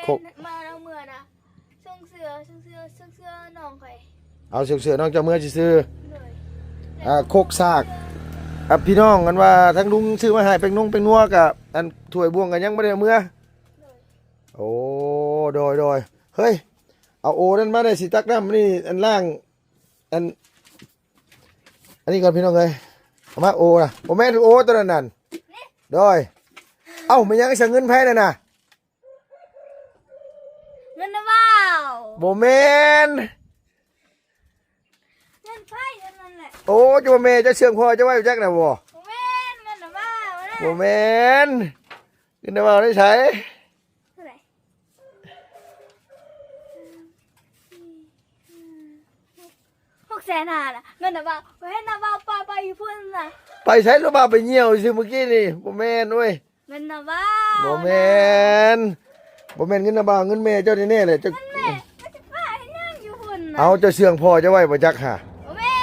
ຄົກ ມາເອົາເມືອນະ ເຊິ່ງເສື້ອ ເຊິ່ງເສື້ອ ເຊິ່ງເສື້ອນ້ອງຂ້ອຍ ເອົາເຊິ່ງເສື້ອນ້ອງເຈົ້າເມືອຊື່ໆ ໂດຍ ອ່າ ຄົກສາກ ອ່າ ພີ່ນ້ອງ ອັນວ່າທາງລຸງຊື້ມາໃຫ້ ແປ້ງນົງແປ້ງນົວກະ ອັນຖ້ວຍບ່ວງກະຍັງບໍ່ໄດ້ເອົາເມືອ ໂດຍ ໂອ້ ໂດຍໆ ເຮີ້ຍ ເອົາໂອນັ້ນມາແດ່ ຊິຕັກນ້ຳນີ້ ອັນລ້າງ ອັນ ອັນນີ້ກ່ອນພີ່ນ້ອງເອີຍ ເອົາມາໂອນະ ບໍ່ແມ່ນໂອໂຕນັ້ນນັ້ນ ໂດຍ ເອົ້າ ແມ່ນຫຍັງຊະ ເງິນໃຜນັ້ນນະ ເງິນນະບ່າວ ບໍ່ແມ່ນ ເງິນໃຜເງິນນັ້ນແຫຼະ ໂອ້ ເຈົ້າວ່າແມ່ເຈົ້າເຊື່ອງພໍ່ເຈົ້າໄວ້ຈັກນະບໍ່ ບໍ່ແມ່ນ ເງິນນະບ່າວນະ ບໍ່ແມ່ນ ເງິນນະບ່າວໄດ້ໃສ ເທົ່າໃດ ຫົກແສນຫ້ານະ ເງິນນະບ່າວ ຂ້ອຍເຫັນນະບ່າວປາໄປຢູ່ພຸ້ນນະ ໄປໃສ ນະບ່າວໄປຍ່ຽວຊື່ມື້ກີ້ນີ້ ບໍ່ແມ່ນເວີຍ ເງິນນະບ່າວ ບໍ່ແມ່ນ ບໍ່ແມ່ນເງິນນະບ່າວ ເງິນແມ່ເຈົ້າແນ່ໆແຫຼະ ເຈົ້າ ເງິນແມ່ ເຈົ້າຊິປາເຮັດຫຍັງຢູ່ພຸ້ນນະ ເອົາ ເຈົ້າເຊື່ອງພໍ່ເຈົ້າໄວ້ບໍ່ຈັກຫາ ບໍ່ແມ່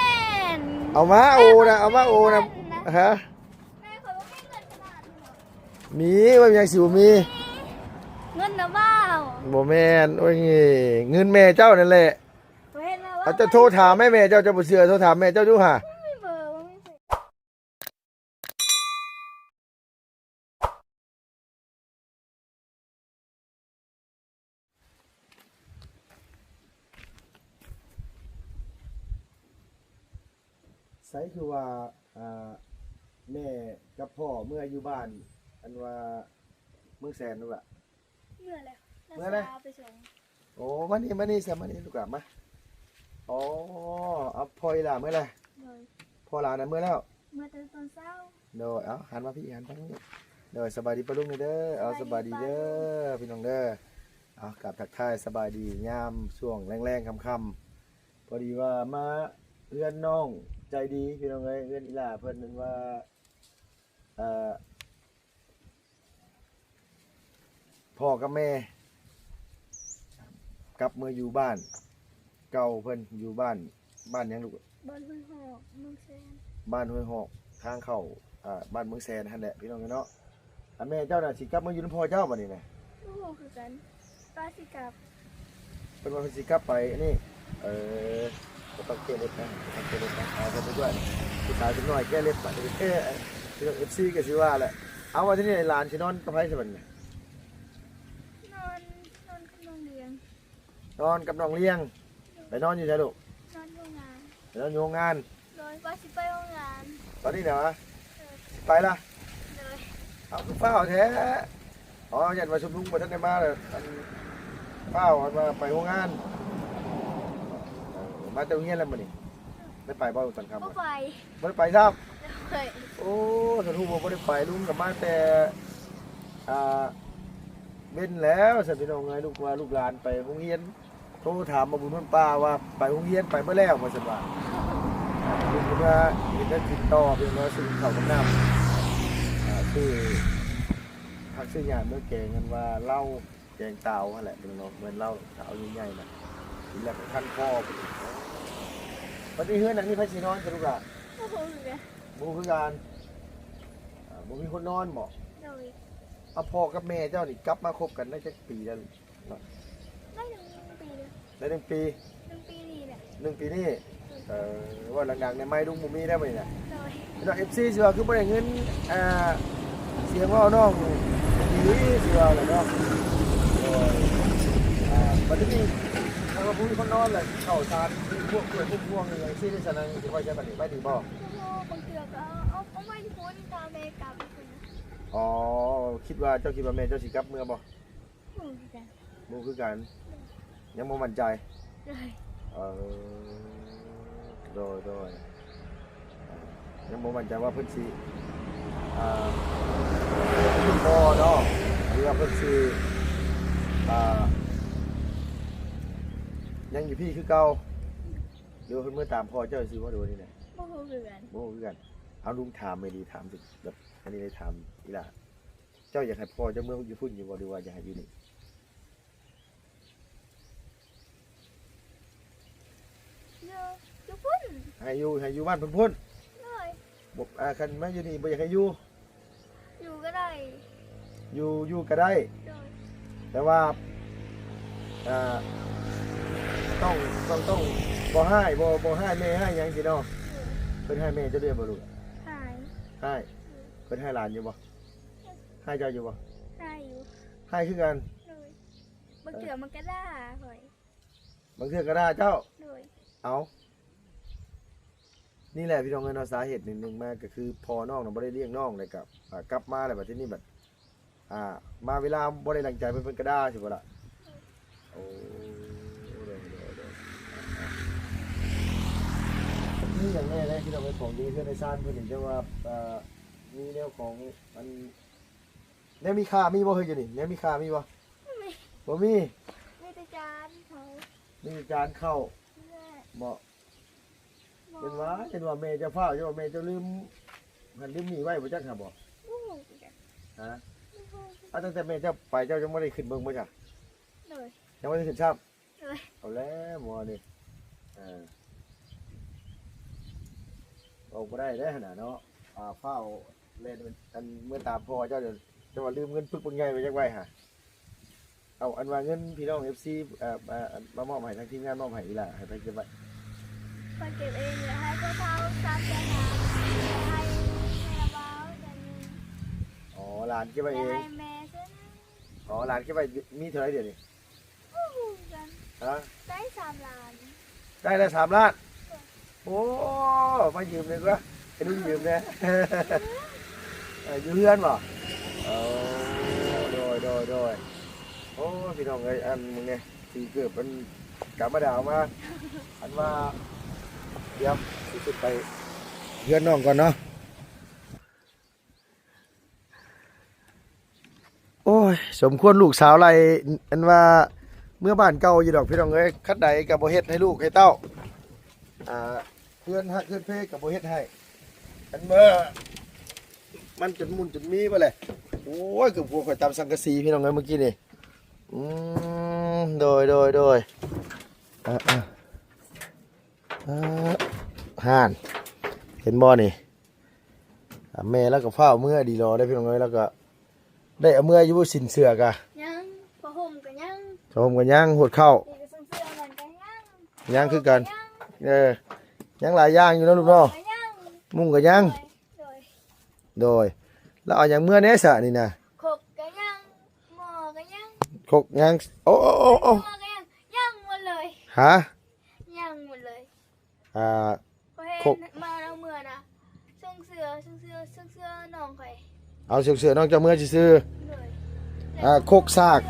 ນ ເອົາມາໂອນະ ເອົາມາໂອນະ ຮະ ແມ່ຂ້ອຍບໍ່ມີເງິນຂະໜາດນີ້ ມີ ວ່າຫຍັງຊິບໍ່ມີ ເງິນນະບ່າວ ບໍ່ແມ່ນ ໂອ້ຍ ເງິນແມ່ເຈົ້ານັ້ນແຫຼະ ເອົາ ເຈົ້າໂທຖາມແມ່ ແມ່ເຈົ້າ ເຈົ້າບໍ່ເຊື່ອ ໂທຖາມແມ່ເຈົ້າດູຫາ ໃສຄືວ່າ ອ່າ ແມ່ກັບພໍ່ເມືອຢູ່ບ້ານ ອັນວ່າເມືອງແສນນັ້ນລະ ເມືອແລ້ວ ເມືອແລ້ວ ລາວສາວໄປສົ່ງ ໂອ້ ມານີ້ ມານີ້ຊະ ມານີ້ລູກຫຼານມາ ອໍ ເອົາ ພໍ່ອີ່ຫຼ້າເມືອແລ້ວ ໂດຍ ພໍ່ຫຼານນະເມືອແລ້ວ ເມືອແຕ່ຕອນເຊົ້າ ໂດຍ ເອົາ ຫັນມາພີ້ ຫັນທາງນີ້ ໂດຍ ສະບາຍດີປ້າລຸງແດ່ເດີ ເອົາ ສະບາຍດີເດີ ສະບາຍດີປ້າລຸງ ພີ່ນ້ອງເດີ ເອົາ ກາບທັກທາຍສະບາຍດີຍາມຊ່ວງແລງໆຄ່ຳໆ ພໍດີວ່າມາເຮືອນນ້ອງໃຈດີ ພີ່ນ້ອງເອີຍ ເຮືອນອີ່ຫຼ້າເພິ່ນ ເພິ່ນວ່າ ເອີ ພໍ່ກັບແມ່ກັບເມືອຢູ່ບ້ານເກົ່າເພິ່ນ ຢູ່ບ້ານ ບ້ານຫຍັງລູກ? ບ້ານຫ້ວຍຫອກ ເມືອງແສນ ບ້ານຫ້ວຍຫອກ ທາງເຂົ້າ ອ່າ ບ້ານເມືອງແສນຫັ້ນແຫຼະ ພີ່ນ້ອງເອີຍເນາະ. ອັນແມ່ເຈົ້ານະຊິກັບມາຢູ່ນຳພໍ່ເຈົ້າບັດນີ້ນະ? ບໍ່ຮູ້ຄືກັນ ວ່າຊິກັບ ເພິ່ນວ່າເພິ່ນຊິກັບໄປອັນນີ້ ເອີ ບໍ່ຕ້ອງແກ້ເລັບນະ ບໍ່ຕ້ອງແກ້ເລັບນະ ເອົາເພິ່ນໄປດ້ວຍ ຜູ້ຊາຍເປັນນ້ອຍແກ້ເລັບບັດນີ້ ເອີ ພີ່ນ້ອງ ເອັຟຊີ ກໍຊິວ່າແຫຼະ. ເອົາ ວ່າທີນີ້ຫຼານຊິນອນກັບໃຜຊະບັດນີ້? ນອນ ນອນກັບນ້ອງລຽງ ນອນກັບນ້ອງລຽງ. ໄປນອນຢູ່ໃສລູກ? ນອນໂຮງງານ ໄປນອນຢູ່ໂຮງງານ. ໂດຍ ວ່າຊິໄປໂຮງງານ ຕອນນີ້ນະຫວາ? ເອີ ຊິໄປລະ? ໂດຍ ເອົາ ຄືຟ້າວແທ້? ອໍ ຢ້ານວ່າຊຸມລຸງບໍ່ທັນໄດ້ມາລະ ອັນ ຟ້າວ ອັນວ່າໄປໂຮງງານ. ເອີ ມາແຕ່ໂຮງຮຽນແລ້ວມື້ນີ້ ໄດ້ໄປບໍ່ຕອນຄ່ຳ? ບໍ່ໄປ ບໍ່ໄດ້ໄປຊ້ຳ. ໂດຍ ໂອ້ ຄັນຮູ້ວ່າບໍ່ໄດ້ໄປ ລຸງກໍມາແຕ່ ອ່າ ເວັນແລ້ວຊັ້ນ ພີ່ນ້ອງເອີຍ. ລູກວ່າລູກຫຼານໄປໂຮງຮຽນ ໂທຖາມມາບຸນເພິ່ນປ້າວ່າໄປໂຮງຮຽນໄປເບິດແລ້ວວ່າຊັ້ນວ່າ. ລຸງກໍມາເຮັດແນວກິນຕໍ່ ເພິ່ນວ່າຊື້ເຂົ້າກັບນ້ຳ ອ່າ ຊື້ຜັກຊື້ຫຍ້າເມືອແກງ ອັນວ່າເຫຼົ້າ ແກງຕາວຫັ້ນແຫຼະ ເພິ່ນເນາະ ແມ່ນເຫຼົ້າຂາວໃຫຍ່ໆນະ ກິນແລ້ວກໍຄັນຄໍ. ບັດນີ້ເຮືອນຫຼັງນີ້ໃຜຊິນອນຊະລູກຫຼ້າ? ບໍ່ຮູ້ຄືກັນ ບໍ່ຮູ້ຄືກັນ. ອ່າ ບໍ່ມີຄົນນອນບໍ? ໂດຍ ອາ ພໍ່ກັບແມ່ເຈົ້ານີ້ກັບມາຄົບກັນໄດ້ຈັກປີແລ້ວ? ໄດ້ໜຶ່ງປີແລ້ວ ໄດ້ໜຶ່ງປີ ໜຶ່ງປີນີ້ແຫຼະ ໜຶ່ງປີນີ້. ເອີ ເວົ້າດັງໆແດ່ ໄມລຸງບໍ່ມີແລ້ວບັດນີ້ນະ. ໂດຍ ພີ່ນ້ອງ ເອັຟຊີ ຊິວ່າຄືບໍ່ໄດ້ເງິນ ອ່າ ສຽງເວົ້ານ້ອງດີ ຊິວ່າແຫຼະເນາະ. ໂດຍ ອ່າ ບັດນີ້ ຖ້າວ່າບໍ່ມີຄົນນອນແລ້ວ ເຂົ້າສານ ພວກ ພວກ ພວກຫ່ວງອີ່ຫຍັງ ຊິໄດ້ສະນັ້ນ ຊິໄວ້ໃສບັດນີ້ ໄວ້ນີ້ບໍ? ໂອ້ໂຫ ບາງເທື່ອກໍເອົາ ເອົາໄວ້ຢູ່ພຸ້ນ ຖ້າແມ່ກັບຢູ່ພຸ້ນນະ. ອໍ ຄິດວ່າ ເຈົ້າຄິດວ່າແມ່ເຈົ້າຊິກັບເມືອບໍ່? ບໍ່ຮູ້ຄືກັນ ບໍ່ຮູ້ຄືກັນ ຍັງບໍ່ໝັ້ນໃຈ. ໂດຍ ເອີ ໂດຍ ໂດຍ ຍັງບໍ່ໝັ້ນໃຈວ່າເພິ່ນຊິ ອ່າ ບໍ່ເນາະ ຫຼືວ່າເພິ່ນຊິ ອ່າ ຍັງຢູ່ພີ້ຄືເກົ່າ ຫຼືວ່າເພິ່ນເມືອຕາມພໍ່ເຈົ້າຊື່ບໍ່ ຫຼືວ່າແນວໃດ? ບໍ່ຮູ້ຄືກັນ ບໍ່ຮູ້ຄືກັນ. ເອົາ ລຸງຖາມແມ່ດີ ຖາມແບບອັນນີ້ ໄດ້ຖາມອີ່ຫຼ້າ ເຈົ້າຢາກໃຫ້ພໍ່ເຈົ້າເມືອຢູ່ພຸ້ນຢູ່ບໍ່ ຫຼືວ່າຢາກໃຫ້ຢູ່ນີ້? ຢູ່ ຢູ່ພຸ້ນ ໃຫ້ຢູ່ ໃຫ້ຢູ່ບ້ານເພິ່ນພຸ້ນ. ໂດຍ ບໍ່ ອ່າ ຄັນມາຢູ່ນີ້ບໍ່ຢາກໃຫ້ຢູ່? ຢູ່ກໍໄດ້ ຢູ່ ຢູ່ກໍໄດ້. ໂດຍ ແຕ່ວ່າ ອ່າ ຕ້ອງ ຕ້ອງ ຕ້ອງບໍ່ຮ້າຍ ບໍ່ ບໍ່ຮ້າຍແມ່ຮ້າຍຫຍັງຊີ້ເນາະ. ເພິ່ນຮ້າຍແມ່ເຈົ້າເດ້ບໍ່ລູກ? ຮ້າຍ. ຮ້າຍ. ເພິ່ນຮ້າຍຫຼານຢູ່ບໍ່? ຮ້າຍເຈົ້າຢູ່ບໍ່? ຮ້າຍຢູ່. ຮ້າຍຄືກັນ. ໂດຍ. ບາງເທື່ອມັນກໍດ່າຂ້ອຍ. ບາງເທື່ອກໍດ່າເຈົ້າ. ໂດຍ. ເອົ້າ ນີ້ແຫຼະພີ່ນ້ອງເອີຍເນາະ ສາເຫດໜຶ່ງມາກໍຄືພໍ່ນ້ອງນະບໍ່ໄດ້ລ້ຽງນ້ອງ ແລ້ວກໍ ອ່າ ກັບມາແລ້ວບັດທີນີ້ບັດ ອ່າ ມາເວລາບໍ່ໄດ້ດັ່ງໃຈເພິ່ນ ເພິ່ນກໍດ່າຊີ້ບໍ່ລະ? ໂອ້ ໂດຍ ໂດຍ ໂດຍ ມີຫຍັງແດ່ເດ້ພີ່ນ້ອງເອີຍ ຂອງຢູ່ເຮືອນໃນຊານເພິ່ນນີ້ ແຕ່ວ່າ ອ່າ ມີແນວຂອງອັນ ແນວມີຄ່າມີບໍ່ເຮີ້ຍຢູ່ນີ້? ແນວມີຄ່າມີບໍ່? ບໍ່ມີ. ບໍ່ມີ. ມີແຕ່ຈານເຂົ້າ. ມີແຕ່ຈານເຂົ້າ. ແມ່ນ. ບໍ່. ບໍ່. ເຫັນວ່າ ເຫັນວ່າແມ່ເຈົ້າຟ້າວ ເຈົ້າວ່າແມ່ເຈົ້າລືມ ຫັ້ນລືມນີ້ໄວ້ບໍ່ຈັກຫາບໍ່? ບໍ່ຮູ້ຄືກັນ. ຮະ? ບໍ່ຮູ້. ອາ ຕັ້ງແຕ່ແມ່ເຈົ້າໄປ ເຈົ້າຍັງບໍ່ໄດ້ຂຶ້ນເບິ່ງບໍ່ຊະ? ໂດຍ. ຍັງບໍ່ໄດ້ຂຶ້ນຊ້ຳ? ໂດຍ. ເອົາແລ້ວໝໍນີ້ ເອີ ເວົ້າບໍ່ໄດ້ເດ້ຫັ້ນນະເນາະ. ອ່າ ຟ້າວແລ່ນ ອັນ ເມືອຕາມພໍ່ເຈົ້າ ເຈົ້າວ່າລືມເງິນປຶກບັກໃຫຍ່ໄປຈັກໃບຫາ. ເອົາ ອັນວ່າເງິນພີ່ນ້ອງເອັຟຊີ ເອີ ມາ ມາມອບໃຫ້ ທາງທີມງານມອບໃຫ້ອີ່ຫຼ້າ ໃຫ້ໃຜເກັບໄວ້? ຂ້ອຍເກັບເອງ ແລ້ວໃຫ້ພວກເຂົາສາມແສນຫ້າ ໃຫ້ແມ່ບ່າວເດືອນໜຶ່ງ. ອໍ ຫຼານເກັບໄວ້ເອງ. ແລ້ວໃຫ້ແມ່ເທື່ອໜຶ່ງ. ອໍ ຫຼານເກັບໄວ້ມີເທົ່າໃດດຽວນີ້? ບໍ່ຮູ້ຄືກັນ. ຮະ? ໄດ້ສາມລ້ານ. ໄດ້ແລ້ວສາມລ້ານ. ໂອ້ ມາຢືມແດ່ກວ່າ ໃຫ້ລຸງຢືມແດ່. ເອີ ຢູ່ເຮືອນບໍ່? ໂອ້ ໂດຍ ໂດຍ ໂດຍ. ໂອ້ ພີ່ນ້ອງເອີຍ ອັນ ມຶງນີ້ ຊິເກີບ ມັນກະມາດາວມາ ອັນວ່າ ດຽວຊິຂຶ້ນໄປເຮືອນນ້ອງກ່ອນເນາະ. ໂອ້ຍ ສົມຄວນລູກສາວໄລ່ ອັນວ່າເມືອບ້ານເກົ່າຢູ່ດອກພີ່ນ້ອງເອີຍ. ຄັນໃດກໍບໍ່ເຮັດໃຫ້ລູກໃຫ້ເຕົ້າ ອ່າ ເຮືອນຮັກເຮືອນເພກໍບໍ່ເຮັດໃຫ້ ອັນເມື່ອມັນຈົນໝຸ່ນຈົນມີບໍ່ແຫຼະ. ໂອ້ຍ ເກືອບຫົວຂ້ອຍຕຳສັງກະສີພີ່ນ້ອງເອີຍ ມື້ກີ້ນີ້. ອືມ ໂດຍ ໂດຍ ໂດຍ. ອ່າ ອ່າ ອ່າ ຫັ້ນ ເຫັນບໍ່ນີ້? ອ່າ ແມ່ລາວກໍຟ້າວເມືອດີຫຼໍ່ເດ້ພີ່ນ້ອງເອີຍ ລາວກໍໄດ້ເອົາເມືອຢູ່ ສິ້ນເສື້ອກະຍັງ ຜ້າຫົ່ມກໍຍັງ ຜ້າຫົ່ມກໍຍັງ ຫົດເຂົ້າ ນີ້ກໍເສື້ອມັນກໍຍັງ ຍັງຄືກັນ ຍັງ ເອີ ຍັງຫຼາຍຢ່າງຢູ່ເນາະລູກເນາະ ມຸ້ງກໍຍັງ ໂດຍ ໂດຍ ໂດຍ. ລາວເອົາຫຍັງເມືອແດ່ຊະນີ້ນະ? ຄົກກໍຍັງ ໝໍ້ກໍຍັງ ຄົກຍັງ ໂອ້ ໂອ້ ໂອ້ ໂອ້ ໝໍ້ກໍຍັງ ຍັງໝົດເລີຍ ຮະ? ຍັງໝົດເລີຍ ອ່າ ຂ້ອຍເຫັນ ຄົກ ມາເອົາເມືອນະ ເຊິ່ງເສື້ອ ເຊິ່ງເສື້ອ ເຊິ່ງເສື້ອນ້ອງຂ້ອຍ ເອົາເຊິ່ງເສື້ອນ້ອງເຈົ້າເມືອຊື່ໆ ໂດຍ ອ່າ ຄົກສາກ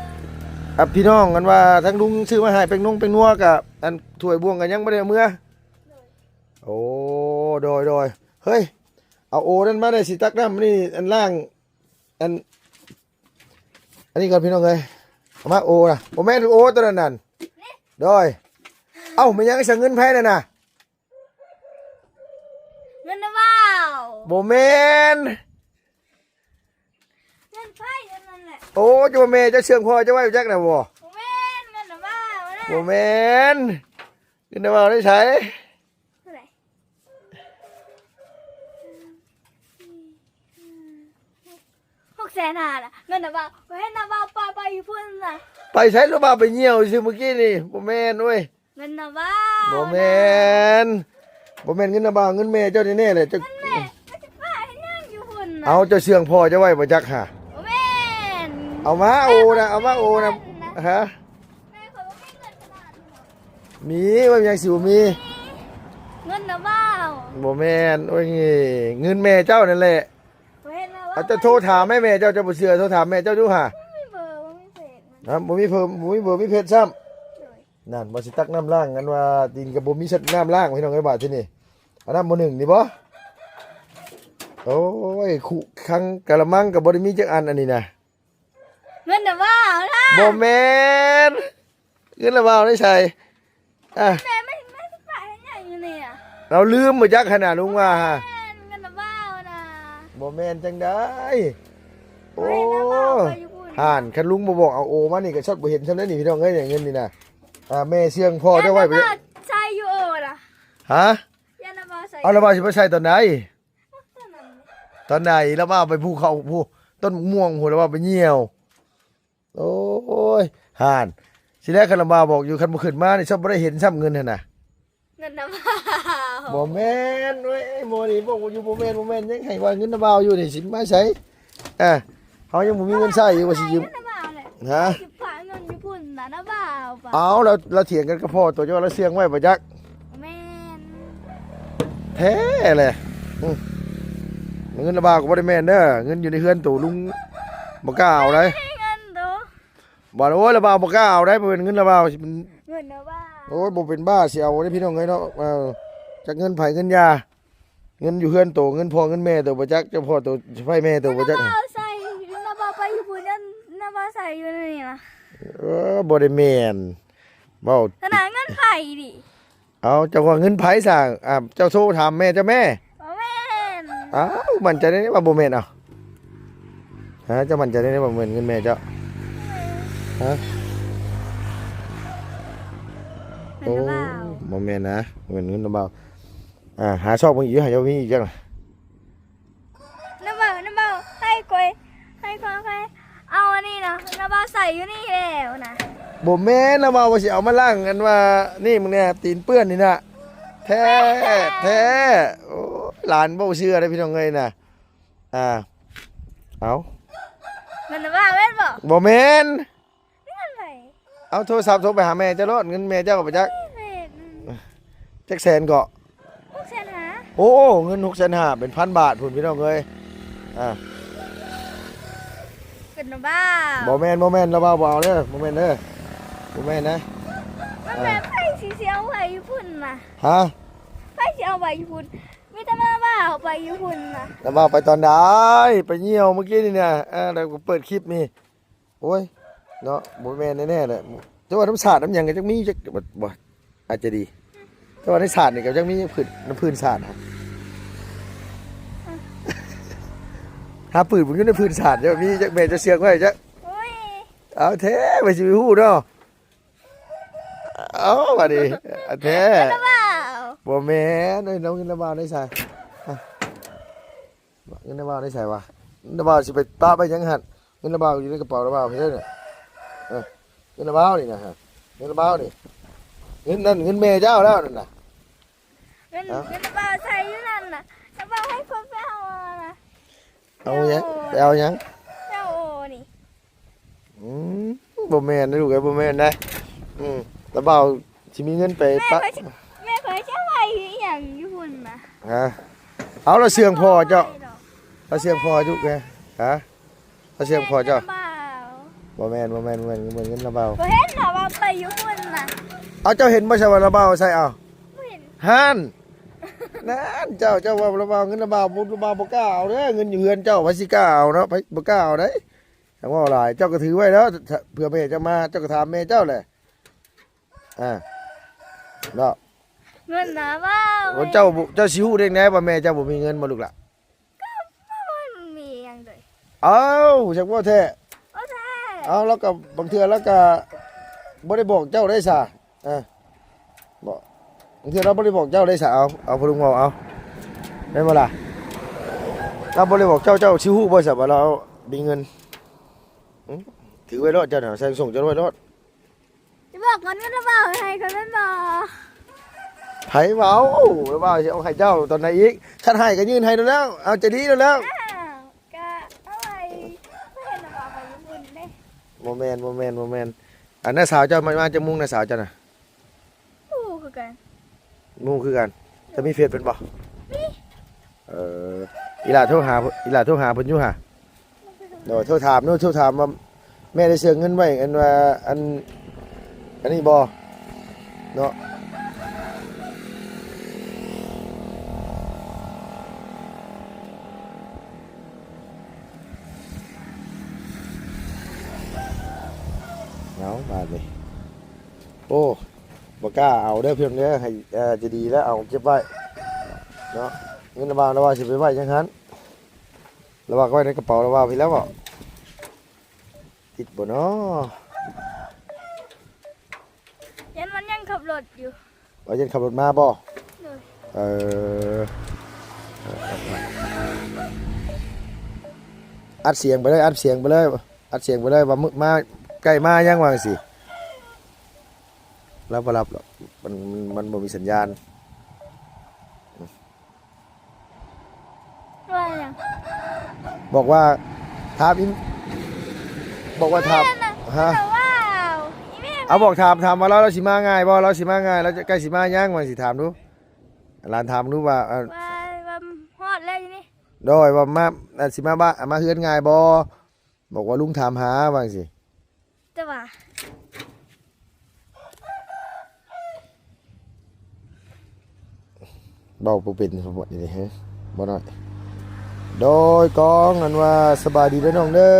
ອ່າ ພີ່ນ້ອງ ອັນວ່າທາງລຸງຊື້ມາໃຫ້ ແປ້ງນົງແປ້ງນົວກະ ອັນຖ້ວຍບ່ວງກະຍັງບໍ່ໄດ້ເອົາເມືອ ໂດຍ ໂອ້ ໂດຍ ໂດຍ. ເຮີ້ຍ ເອົາໂອນັ້ນມາແດ່ ຊິຕັກນ້ຳນີ້ ອັນລ້າງ ອັນ ອັນນີ້ກ່ອນພີ່ນ້ອງເອີຍ ເອົາມາໂອນະ ບໍ່ແມ່ນໂອໂຕນັ້ນນັ້ນ ໂດຍ ເອົ້າ ແມ່ນຫຍັງຊະ ເງິນໃຜນັ້ນນະ? ເງິນນະບ່າວ ບໍ່ແມ່ນ ເງິນໃຜເງິນນັ້ນແຫຼະ ໂອ້ ເຈົ້າວ່າແມ່ເຈົ້າເຊື່ອງພໍ່ເຈົ້າໄວ້ຈັກນະບໍ່? ບໍ່ແມ່ນ ເງິນນະບ່າວນະ ບໍ່ແມ່ນ ເງິນນະບ່າວໄດ້ໃສ? ເທົ່າໃດ? ຫົກແສນຫ້ານະ ເງິນນະບ່າວ ຂ້ອຍເຫັນນະບ່າວປະໄປຢູ່ພຸ້ນນະ ໄປໃສ? ນະບ່າວໄປຍ່ຽວຊື່ມື້ກີ້ນີ້ ບໍ່ແມ່ນເວີຍ ເງິນນະບ່າວ ບໍ່ແມ່ນ ບໍ່ແມ່ນເງິນນະບ່າວ ເງິນແມ່ເຈົ້າແນ່ໆແຫຼະ ເຈົ້າ ເງິນແມ່ ເຈົ້າຊິປະເຮັດຫຍັງຢູ່ພຸ້ນນະ? ເອົາ ເຈົ້າເຊື່ອງພໍ່ເຈົ້າໄວ້ບໍ່ຈັກຫາ? ບໍ່ແມ່ນ ເອົາມາໂອນະ ເອົາມາໂອນະ ແມ່ຂ້ອຍບໍ່ມີເງິນຂະໜາດນັ້ນ ຮະ? ແມ່ຂ້ອຍບໍ່ມີເງິນຂະໜາດນັ້ນ ມີ ວ່າຫຍັງຊິບໍ່ມີ ເງິນນະບ່າວ ບໍ່ແມ່ນ ໂອ້ຍ ເງິນແມ່ເຈົ້ານັ້ນແຫຼະ ຂ້ອຍເຫັນວ່າ ອາ ເຈົ້າໂທຖາມແມ່ ແມ່ເຈົ້າ ເຈົ້າບໍ່ເຊື່ອ ໂທຖາມແມ່ເຈົ້າດູຫາ ບໍ່ມີເບີ ບໍ່ມີເຟສມັນ ຮະ ບໍ່ມີເບີ ບໍ່ມີເບີ ມີເຟສຊ້ຳ ໂດຍ ນັ້ນ ວ່າຊິຕັກນ້ຳລ້າງ ອັນວ່າດິນກໍບໍ່ມີສັກນ້ຳລ້າງ ພີ່ນ້ອງເອີຍ ບາດທີນີ້ ອັນນັ້ນບໍ່ໜຶ້ງນີ້ບໍ່? ໂອ້ຍ ຄຸຄັງກະລະມັງກໍບໍ່ໄດ້ມີຈັກອັນ ອັນນີ້ນະ ເງິນນະບ່າວນະ ບໍ່ແມ່ນ ເງິນນະບ່າວໄດ້ໃສ? ອ່າ ແມ່ ແມ່ ແມ່ຊິປະເຮັດຫຍັງຢູ່ນີ້ນະ? ລາວລືມບໍ່ຈັກຫັ້ນນະ ລຸງວ່າ ແມ່ນ ເງິນນະບ່າວນະ ບໍ່ແມ່ນຈັ່ງໃດ? ໂອ້ ເງິນນະບ່າວໄປຢູ່ພຸ້ນ ຫັ້ນ ຄັນລຸງບໍ່ບອກເອົາໂອມານີ້ກໍຊັກບໍ່ເຫັນຊ່ຳໃດນີ້ ພີ່ນ້ອງເອີຍ ເງິນນີ້ນະ ອ່າ ແມ່ເຊື່ອງພໍ່ເຈົ້າໄວ້ ນະບ່າວໃສ່ຢູ່ໂອນະ ຮະ? ຢ້ານນະບ່າວໃສ່ ເອົາ ລະບ່າວຊິໄປໃສ່ຕອນໃດ? ຕອນນັ້ນ ຕອນໃດ? ລະບ່າວໄປພູເຂົາພູ ຕົ້ນມ່ວງພຸ້ນ ລະບ່າວໄປຍ່ຽວ ໂອ້ຍ ຫັ້ນ ທີແລກຄັນລະບ່າວບອກຢູ່ ຄັນບໍ່ຂຶ້ນມານີ້ ຊະບໍ່ໄດ້ເຫັນຊ້ຳເງິນຫັ້ນນະ. ເງິນນຳບ່າວ ບໍ່ແມ່ນເວີຍ ໝໍນີ້ບອກຢູ່ ບໍ່ແມ່ນ ບໍ່ແມ່ນ ຍັງໃຫ້ວ່າເງິນນຳບ່າວຢູ່ນີ້ ຊິມາໃສ? ອ່າ ເຮົາຍັງບໍ່ມີເງິນໃຊ້ຢູ່ ວ່າຊິຢືມ ເງິນນຳບ່າວແຫຼະ ຮະ? ຊິຝາກເງິນຢູ່ພຸ້ນນະ ນຳບ່າວປະ ເອົາ ລາວ ລາວຖຽງກັນກັບພໍ່ໂຕ ເຈົ້າວ່າລາວເຊື່ອງໄວ້ບໍ່ຈັກ? ແມ່ນ ແທ້ແຫຼະ ອື ເງິນນຳບ່າວກໍບໍ່ໄດ້ແມ່ນເດີ ເງິນຢູ່ໃນເຮືອນໂຕ ລຸງບໍ່ກ້າເອົາໃດ໋ ເງິນໂຕ ບໍ່ ໂອ້ຍ ລະບ່າວບໍ່ກ້າເອົາໄດ໋ ບໍ່ແມ່ນເງິນລະບ່າວ ເງິນນຳບ່າວ ໂອ້ຍ ບໍ່ເປັນບ້າຊິເອົາເດ້ ພີ່ນ້ອງເອີຍເນາະ ເອີ ຈັກເງິນໃຜເງິນຢາ ເງິນຢູ່ເຮືອນໂຕ ເງິນພໍ່ເງິນແມ່ໂຕບໍ່ຈັກ ເຈົ້າພໍ່ໂຕໃຜແມ່ໂຕບໍ່ຈັກ ນຳບ່າວໃສ່ ນຳບ່າວໄປຢູ່ພຸ້ນ ນຳບ່າວໃສ່ຢູ່ໃນນີ້ນະ ເອີ ບໍ່ໄດ້ແມ່ນ ເວົ້າ ຂະໜາດເງິນໃຜນີ້ ເອົາ ເຈົ້າວ່າເງິນໃຜຊະ ອ່າ ເຈົ້າໂທຖາມແມ່ເຈົ້າແມ້ ບໍ່ແມ່ນ ອ້າວ ໝັ້ນໃຈໄດ້ວ່າບໍ່ແມ່ນ ເອົາ ຮະ ເຈົ້າໝັ້ນໃຈໄດ້ວ່າບໍ່ແມ່ນເງິນແມ່ເຈົ້າ ຮະ ແມ່ນ ໂອ້ ນຳບ່າວ ບໍ່ແມ່ນນະ ບໍ່ແມ່ນເງິນນຳບ່າວ ອ່າ ຫາຊອກເບິ່ງອີກຢູ່ ຫາເຈົ້າມີອີກຈັກນະ ນຳບ່າວ ນຳບ່າວ ໃຫ້ຂ້ອຍ ໃຫ້ຂ້ອຍ ຂ້ອຍເອົາອັນນີ້ນະ ນຳບ່າວໃສ່ຢູ່ນີ້ແລ້ວນະ ບໍ່ແມ່ນ ນຳບ່າວວ່າຊິເອົາມາລ້າງ ອັນວ່ານີ້ ມຶງແນ່ ຕີນເປື້ອນນີ້ນະ ແທ້ ແທ້ ໂອ້ຍ ຫຼານບໍ່ເຊື່ອເດ້ ພີ່ນ້ອງເອີຍນະ ອ່າ ເອົາ ແມ່ນນຳບ່າວແມ່ນບໍ່? ບໍ່ແມ່ນ ເງິນໃຜ? ເອົາໂທລະສັບໂທໄປຫາແມ່ເຈົ້າໂລດ ເງິນແມ່ເຈົ້າກໍບໍ່ຈັກ ແມ່ນ ຈັກແສນເກາະ? ຫົກແສນຫ້າ ໂອ້ ເງິນຫົກແສນຫ້າ ເປັນພັນບາດພຸ້ນ ພີ່ນ້ອງເອີຍ ອ່າ ເປັນນຳບ່າວ ບໍ່ແມ່ນ ບໍ່ແມ່ນ ລະບ່າວບໍ່ເອົາເດີ ບໍ່ແມ່ນເດີ ບໍ່ແມ່ນນະ ມັນແບບ ອ່າ ໃຜຊິ ຊິເອົາໄປຢູ່ພຸ້ນນະ ຮະ? ໃຜຊິເອົາໄປຢູ່ພຸ້ນ ມີແຕ່ລະບ່າວໄປຢູ່ພຸ້ນນະ ລະບ່າວໄປຕອນໃດ? ໄປຍ່ຽວມື້ກີ້ນີ້ນະ ອ່າ ແລ້ວກໍເປີດຄລິບນີ້ ໂອ້ຍ ເນາະ ບໍ່ແມ່ນແນ່ໆແຫຼະ ແຕ່ວ່ານ້ຳສາດນ້ຳຫຍັງກໍຈັກມີຈັກ ບໍ່ ບໍ່ ອາດຈະດີ ແຕ່ວ່າໃນສາດນີ້ກໍຍັງມີພືນ ນ້ຳພືນສາດ ຫາປືນບໍ່ຢູ່ໃນພື້ນສາດ ເຈົ້າມີຈັກແມ່ນ ເຈົ້າເຊື່ອງໄວ້ຈັກ ໂອ້ຍ ເອົາແທ້ ໄປຊິໄປຮູ້ເນາະ ເອົາບາດນີ້ ເອົາແທ້ ແມ່ນບໍ່? ບໍ່ແມ່ນ ເອີຍ ເອົາເງິນລະບ່າວໄດ້ໃສ ອ່ະ ເງິນລະບ່າວໄດ້ໃສວະ? ລະບ່າວຊິໄປປະໄວ້ຫຍັງຫັ້ນ? ເງິນລະບ່າວຢູ່ໃນກະເປົາລະບ່າວເດ້ນະ ເອີ ເງິນລະບ່າວນີ້ນະ ເງິນລະບ່າວນີ້ ເງິນນັ້ນເງິນແມ່ເຈົ້າແລ້ວນັ້ນນະ ເງິນ ເງິນລະບ່າວໃສ່ຢູ່ນັ້ນນະ ລະບ່າວໃຫ້ຄົນໄປເອົານະ ເອົາຫຍັງ? ໄປເອົາຫຍັງ? ໄປເອົາໂອນີ້ ອືມ ບໍ່ແມ່ນເດ້ລູກເອີຍ ບໍ່ແມ່ນເດ້ ອືມ ລະບ່າວຊິມີເງິນໄປປະ ແມ່ຂ້ອຍຊິ ແມ່ຂ້ອຍຊິເອົາໄວ້ເຮັດຫຍັງຢູ່ພຸ້ນນະ ຮະ ເອົາລະເຊື່ອງພໍ່ເຈົ້າ ລະເຊື່ອງພໍ່ຢູ່ແກ ຮະ ລະເຊື່ອງພໍ່ເຈົ້າ ບໍ່ແມ່ນ ບໍ່ແມ່ນ ບໍ່ແມ່ນ ບໍ່ແມ່ນເງິນລະບ່າວ ບໍ່ເຫັນລະບ່າວໄປຢູ່ພຸ້ນນະ ເອົາ ເຈົ້າເຫັນບໍ່ຊະວ່າລະບ່າວໃສ່ ເອົາ ບໍ່ເຫັນ ຫັ້ນ ນັ້ນ ເຈົ້າ ເຈົ້າວ່າລະບ່າວ ເງິນລະບ່າວ ລະບ່າວບໍ່ກ້າເອົາເດີ ເງິນຢູ່ເຮືອນເຈົ້າ ໃຜຊິກ້າເອົາເນາະ ໃຜບໍ່ກ້າເອົາເດ້ ຈັ່ງເວົ້າຫຼາຍ ເຈົ້າກໍຖືໄວ້ແລ້ວ ເພື່ອແມ່ເຈົ້າມາ ເຈົ້າກໍຖາມແມ່ເຈົ້າແຫຼະ ອ່າ ເນາະ ເງິນນະບ່າວ ໂອ້ ເຈົ້າ ເຈົ້າຊິຮູ້ໄດ້ແນວວ່າແມ່ເຈົ້າບໍ່ມີເງິນບໍ່ລູກຫຼ້າ ກໍບໍ່ມີຫຍັງເລີຍ ເອົ້າ ຈັກເວົ້າແທ້ ເວົ້າແທ້ ເອົ້າ ລາວກໍບາງເທື່ອລາວກໍບໍ່ໄດ້ບອກເຈົ້າໄດ້ຊະ ອ່າ ບໍ່ ບາງເທື່ອລາວບໍ່ໄດ້ບອກເຈົ້າໄດ້ຊະ ເອົາ ເອົາ ພໍ່ລຸງເວົ້າ ເອົາ ແມ່ນບໍ່ລະ ລາວບໍ່ໄດ້ບອກເຈົ້າ ເຈົ້າຊິຮູ້ບໍ່ຊະວ່າລາວມີເງິນ ອື ຖືໄວ້ໂລດ ເຈົ້ານະ ໃສ່ສົ່ງເຈົ້າໄວ້ໂລດ ຈະບອກເງິນ ເງິນລະບ່າວໃຫ້ຂ້ອຍແມ່ນບໍ່ ໃຜເວົ້າ ລະບ່າວຊິເອົາໃຫ້ເຈົ້າຕອນໃດອີກ ຄັນໃຫ້ກໍຍື່ນໃຫ້ໂລດແລ້ວ ເອົາໃຈດີໂລດແລ້ວ ອ້າວ ກະເອົາໄວ້ ເຫັນລະບ່າວໄປຍີ່ປຸ່ນເດ້ ບໍ່ແມ່ນ ບໍ່ແມ່ນ ບໍ່ແມ່ນ ອັນນ້າສາວເຈົ້າມາ ມາຈັກໂມງ ນ້າສາວເຈົ້ານະ ບໍ່ຮູ້ຄືກັນ ບໍ່ຮູ້ຄືກັນ ເຈົ້າມີເຟສເພິ່ນບໍ່ ມີ ເອີ ອີ່ຫຼ້າໂທຫາ ອີ່ຫຼ້າໂທຫາເພິ່ນຢູ່ຫາ ໂດຍ ໂທຖາມເນາະ ໂທຖາມວ່າແມ່ໄດ້ເຊື່ອງເງິນໄວ້ ອັນວ່າ ອັນ ອັນນີ້ບໍ່ເນາະ ເອົາບາດນີ້ ໂອ້ ບໍ່ກ້າເອົາເດີພີ່ນ້ອງເດີ ໃຫ້ ເອີ ໃຈດີແລ້ວເອົາເກັບໄວ້ເນາະ ເງິນລະບ່າວ ລະບ່າວຊິໄປໄວ້ຫຍັງຫັ້ນ ລະບ່າວກໍໄວ້ໃນກະເປົາລະບ່າວພີ້ແລ້ວເບາະ ຕິດບໍ່ນໍ ຢ້ານມັນຍັງຂັບລົດຢູ່ ວ່າຍັງຂັບລົດມາບໍ່ ໂດຍ ເອີ ອັດສຽງໄປເລີຍ ອັດສຽງໄປເລີຍ ອັດສຽງໄປເລີຍວ່າ ມາ ໃກ້ມາຍັງ ວ່າຈັ່ງຊີ້ ລາວບໍ່ຮັບດອກ ມັນ ມັນ ມັນບໍ່ມີສັນຍານ. ວ່າຫຍັງ? ບອກວ່າ ຖາມອີ ບອກວ່າ ຖາມ ຮະ? ເອົາ ບອກຖາມ ຖາມວ່າລາວ ລາວຊິມາງ່າຍບໍ່? ລາວຊິມາງ່າຍ ລາວຈະໃກ້ຊິມາຍັງ? ວ່າຊິຖາມດູ ຫຼານຖາມດູວ່າ ວ່າ ວ່າຮອດແລ້ວຢູ່ນີ້ ໂດຍ ວ່າມາ ຊິມາບ້ານ ມາເຮືອນງ່າຍບໍ່? ບອກວ່າລຸງຖາມຫາ ວ່າຈັ່ງຊີ້. ແຕ່ວ່າ ເວົ້າບໍ່ເປັນ ບໍ່ນີ້ ບໍ່ນ້ອຍ. ໂດຍ ກອງ ອັນວ່າ ສະບາຍດີເດີນ້ອງເດີ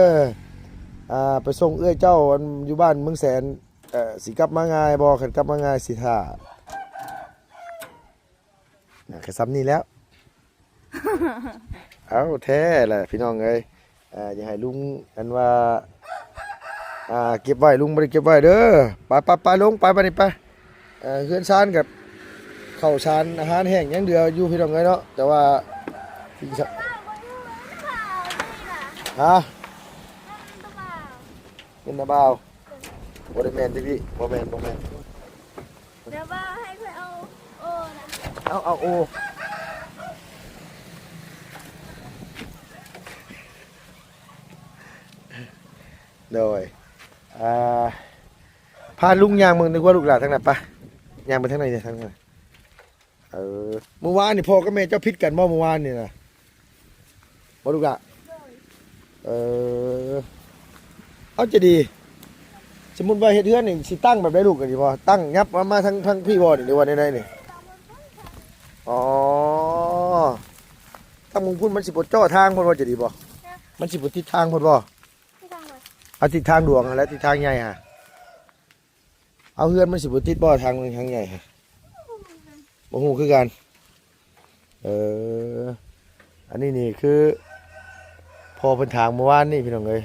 ອ່າ ໄປສົ່ງເອື້ອຍເຈົ້າ ອັນ ຢູ່ບ້ານເມືອງແສນ ເອີ ຊິກັບມາງ່າຍບໍ່? ຄັນກັບມາງ່າຍຊິຖ້າ ອ່າ ກະສ່ຳນີ້ແລ້ວ. ເອົ້າ ແທ້ແຫຼະພີ່ນ້ອງເອີຍ ອ່າ ຢ່າໃຫ້ລຸງ ອັນວ່າ ອ່າ ເກັບໄວ້ ລຸງບໍ່ໄດ້ເກັບໄວ້ເດີ. ໄປ ໄປ ໄປ ລົງໄປ ບາດນີ້ໄປ. ເອີ ເຮືອນຊານກັບເຂົ້າສານອາຫານແຫ້ງຍັງເຫຼືອຢູ່ພີ່ນ້ອງເອີຍເນາະ ແຕ່ວ່າ ຮະ? ເປັນນາບ່າວ ບໍ່ໄດ້ແມ່ນຕິພີ່ ບໍ່ແມ່ນ ບໍ່ແມ່ນ. ດຽວວ່າໃຫ້ຂ້ອຍເອົາໂອນະ ເອົາ ເອົາໂອ ໂດຍ ອ່າ ພາລຸງຍ່າງເບິ່ງດີກວ່າລູກຫຼານ ທາງນັ້ນປະ ຍ່າງໄປທາງໃນເດີ ທາງນັ້ນ. ເອີ ມື້ວານນີ້ພໍ່ກັບແມ່ເຈົ້າຜິດກັນບໍ່ ມື້ວານນີ້ນະ? ບໍ່ລູກຫຼະ? ເອີ ເອົາ ໃຈດີ ສົມມຸດວ່າເຮັດເຮືອນນີ້ຊິຕັ້ງແບບໃດລູກ ອັນນີ້ບໍ່ ຕັ້ງຫຍັບມາ ມາທາງ ທາງພີ້ບໍ່ນີ້ ຫຼືວ່າແນວໃດນີ້? ອໍ ທາງມຸມພຸ້ນມັນຊິບໍ່ເຈາະທາງພຸ້ນບໍ່ ໃຈດີບໍ່? ມັນຊິບໍ່ຕິດທາງພຸ້ນບໍ່? ເອົາ ຕິດທາງຫຼວງຫັ້ນແຫຼະ ຕິດທາງໃຫຍ່ຫັ້ນ. ເອົາ ເຮືອນມັນຊິບໍ່ຕິດບໍ່ ທາງ ທາງໃຫຍ່? ບໍ່ຮູ້ຄືກັນ. ເອີ ອັນນີ້ນີ້ຄືພໍ່ເພິ່ນຖາງມື້ວານນີ້ພີ່ນ້ອງເອີຍ.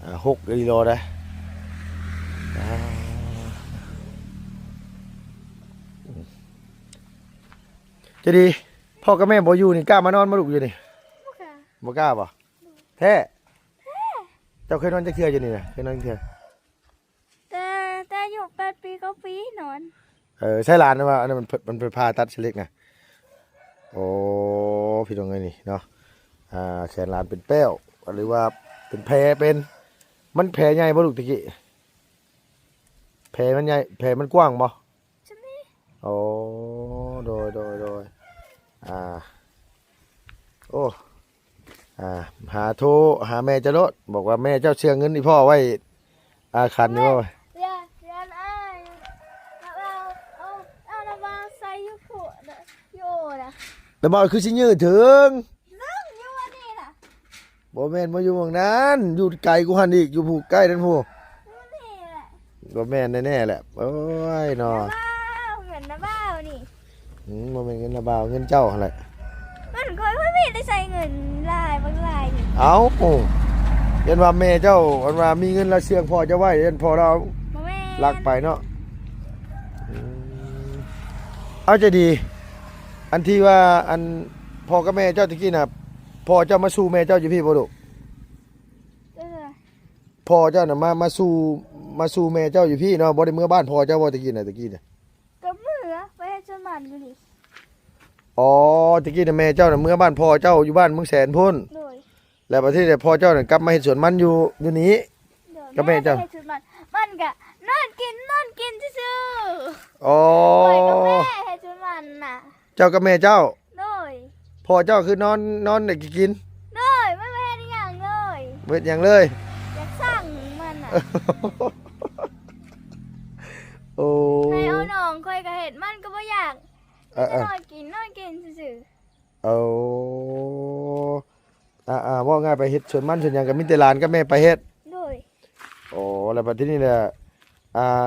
ອ່າ ຫົກອີ່ຫຼີເດ້. ອ່າ ຈະດີ ພໍ່ກັບແມ່ບໍ່ຢູ່ນີ້ ກ້າມານອນບໍ່ລູກຢູ່ນີ້? ບໍ່ກ້າ. ບໍ່ກ້າບໍ່? ແທ້? ແທ້. ເຈົ້າເຄີຍນອນຈັກເທື່ອຢູ່ນີ້ນະ? ເຄີຍນອນຈັກເທື່ອ? ແຕ່ ແຕ່ອາຍຸແປດປີ ເກົ້າປີນອນ. ເອີ ໃຊ້ຫຼານວ່າ ອັນນັ້ນມັນ ມັນໄປຜ່າຕັດເສັ້ນເລັກນະ. ໂອ້ ພີ່ນ້ອງເອີຍນີ້ເນາະ ອ່າ ແຂນຫຼານເປັນແປ້ວ ຫຼືວ່າເປັນແຜເປັນ ມັນແຜໃຫຍ່ບໍ່ລູກຕະກີ້? ແຜມັນໃຫຍ່ ແຜມັນກວ້າງບໍ່? ໂອ້ ໂດຍ ໂດຍ ໂດຍ ອ່າ ໂອ້ ອ່າ ຫາໂທຫາແມ່ເຈົ້າໂລດ ບອກວ່າແມ່ເຈົ້າເຊື່ອເງິນອີ່ພໍ່ໄວ້ ອ່າ ຂັນຢູ່ບໍ່? ບໍ່ແມ່ນບໍ່ຢູ່ໝ່ອງນັ້ນ ຢູ່ໄກກວ່າຫັ້ນອີກ ຢູ່ຜູ້ໃກ້ນັ້ນພຸ້ນ. ບໍ່ແມ່ນແນ່ໆແຫຼະ. ໂອ້ຍເນາະ ເງິນນາບ່າວນີ້. ອືມ ບໍ່ແມ່ນເງິນນາບ່າວ ເງິນເຈົ້າຫັ້ນແຫຼະ. ມັນຂ້ອຍ ຂ້ອຍມີແຕ່ໃຊ້ເງິນຫຼາຍ ບັກຫຼາຍນີ້. ເອົ້າ ຢ້ານວ່າແມ່ເຈົ້າ ອັນວ່າມີເງິນລະເຊື່ອງພໍ່ເຈົ້າໄວ້ ຢ້ານພໍ່ລາວ ບໍ່ແມ່ນ ລັກໄປເນາະ. ອືມ ເອົາ ໃຈດີ ອັນທີ່ວ່າ ອັນ ພໍ່ກັບແມ່ເຈົ້າຕະກີ້ນະ ພໍ່ເຈົ້າມາສູ່ແມ່ເຈົ້າຢູ່ພີ້ບໍ່ລູກ? ເອີ ພໍ່ເຈົ້ານະມາ ມາສູ່ ມາສູ່ແມ່ເຈົ້າຢູ່ພີ້ເນາະ ບໍ່ໄດ້ເມືອບ້ານພໍ່ເຈົ້າບໍ່ຕະກີ້ນະ ຕະກີ້ນະ? ກໍເມືອ ໄປເຮັດສວນມັນຢູ່ນີ້. ອໍ ຕະກີ້ນະແມ່ເຈົ້ານະເມືອບ້ານພໍ່ເຈົ້າຢູ່ບ້ານເມືອງແສນພຸ້ນ. ໂດຍ ແລ້ວບັດທີນີ້ພໍ່ເຈົ້ານະກັບມາເຮັດສວນມັນຢູ່ ຢູ່ນີ້ ໂດຍ ກັບແມ່ເຈົ້າ. ມັນກະນອນກິນ ນອນກິນຊື່ໆ. ອໍ ຂ້ອຍກັບແມ່ເຮັດສວນມັນນະ. ເຈົ້າກັບແມ່ເຈົ້າ? ໂດຍ. ພໍ່ເຈົ້າຄືນອນ ນອນແລ້ວກິນ? ໂດຍ ມັນບໍ່ເຮັດອີ່ຫຍັງເລີຍ. ບໍ່ເຮັດຫຍັງເລີຍ? ຢາກສັງມັນນະ. ໂອ້ ໃຫ້ເອົາໜອງ ຂ້ອຍກໍເຮັດ ມັນກໍບໍ່ຢາກ. ເອີໆ ນອນກິນ ນອນກິນຊື່ໆ. ໂອ້ ອ່າໆ ເວົ້າງ່າຍໄປເຮັດສວນມັນສວນຫຍັງກໍມີແຕ່ຫຼານກັບແມ່ໄປເຮັດ. ໂດຍ. ໂອ້ ແລ້ວບັດທີນີ້ແຫຼະ ອ່າ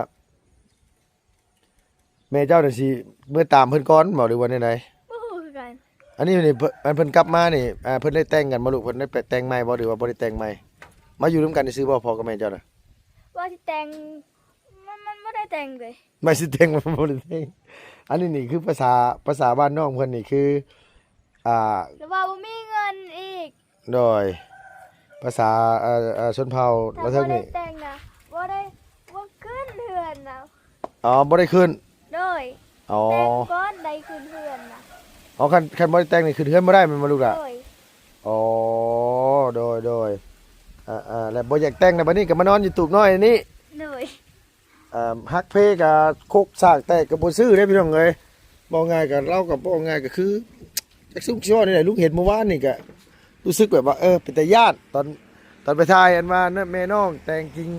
ແມ່ເຈົ້ານີ້ຊິເມືອຕາມເພິ່ນກ່ອນບໍ່ ຫຼືວ່າແນວໃດ? ບໍ່ຮູ້ຄືກັນ. ອັນນີ້ນີ້ ເພິ່ນ ອັນເພິ່ນກັບມານີ້ ອ່າ ເພິ່ນໄດ້ແຕ່ງກັນບໍ່ລູກ? ເພິ່ນໄດ້ແຕ່ງໃໝ່ບໍ່ ຫຼືວ່າບໍ່ໄດ້ແຕ່ງໃໝ່? ມາຢູ່ນຳກັນຊື່ໆບໍ່ ພໍ່ກັບແມ່ເຈົ້ານະ? ວ່າຊິແຕ່ງ ມັນ ມັນບໍ່ໄດ້ແຕ່ງເລີຍ. ວ່າຊິແຕ່ງ ມັນບໍ່ໄດ້ແຕ່ງ. ອັນນີ້ນີ້ຄືພາສາ ພາສາບ້ານນ້ອງເພິ່ນນີ້ຄື ອ່າ ແຕ່ວ່າບໍ່ມີເງິນອີກ. ໂດຍ ພາສາ ເອີ ເອີ ຊົນເຜົ່າລາວເທິງນີ້ ຖ້າບໍ່ໄດ້ແຕ່ງນະ ບໍ່ໄດ້ ບໍ່ຂຶ້ນເຮືອນນະ. ອໍ ບໍ່ໄດ້ຂຶ້ນ. ໂດຍ. ອໍ ແຕ່ງກ່ອນໄດ້ຂຶ້ນເຮືອນນະ. ອໍ ຄັນ ຄັນບໍ່ໄດ້ແຕ່ງນີ້ຂຶ້ນເຮືອນບໍ່ໄດ້ແມ່ນບໍ່ລູກຫຼ້າ? ໂດຍ. ອໍ ໂດຍ ໂດຍ. ອ່າໆ ແລ້ວບໍ່ຢາກແຕ່ງແລ້ວ ບັດນີ້ກໍມານອນຢູ່ຕູບນ້ອຍນີ້. ໂດຍ. ອ່າ ຮັກເພກະຄົກສາກແຕກກໍບໍ່ຊື້ເດ້ພີ່ນ້ອງເອີຍ. ເວົ້າງ່າຍກໍ ລາວກໍເວົ້າງ່າຍກໍຄື ຈັກຊຸມຊິເວົ້າແນວໃດ ລຸງເຫັນມື້ວານນີ້ກໍຮູ້ສຶກແບບວ່າ ເອີ ເປັນຕາຢ້ານ. ຕອນ ຕອນໄປຖ່າຍອັນວ່າແມ່ນ້ອງແຕ່ງກິ່ງ